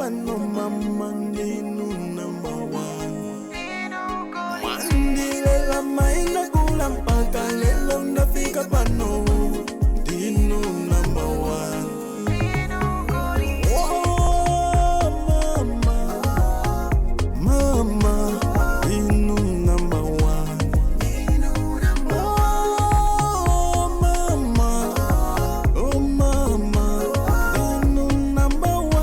pano mama ndinu number one. Mwandilela maina kula mpaka lelo ndafika pano ndinu number one. Oh, mama, mama, ndinu number one. Oh, mama, oh, mama, ndinu number one.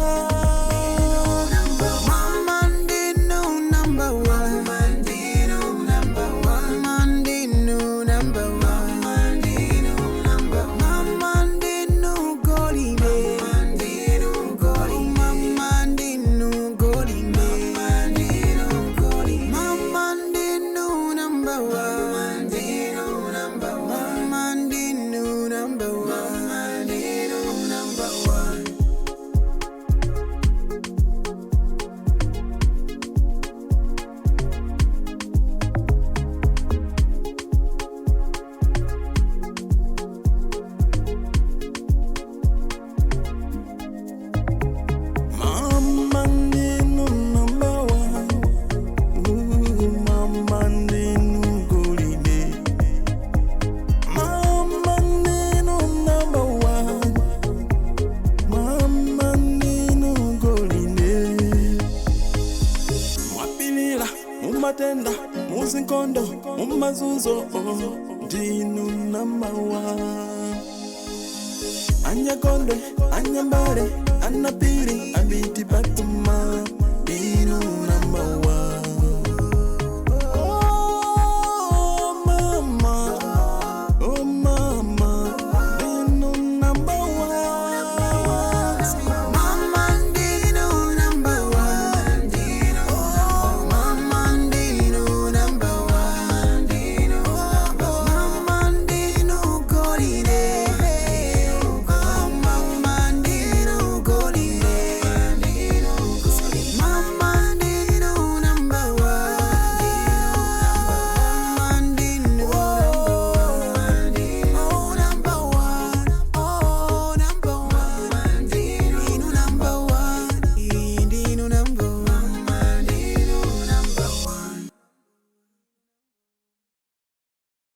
Mama ndinu number one. Mama ndinu number one. Mama ndinu number one. Mama ndinu number one. Mama ndinu golide. Mama ndinu golide. Mama ndinu golide. Mama ndinu golide. Mama ndinu number one. Mama ndinu number one. Mama ndinu number one. Mama ndinu number one. Mama ndinu number one. Ooh, mama ndinu golide. Mama ndinu number one. Mama ndinu golide. Mwapilila mumatenda muzinkondo mumazuzo oh, ndinu number one. Anyakondwe, anyambale, anapili, abiti patuma, ndinu number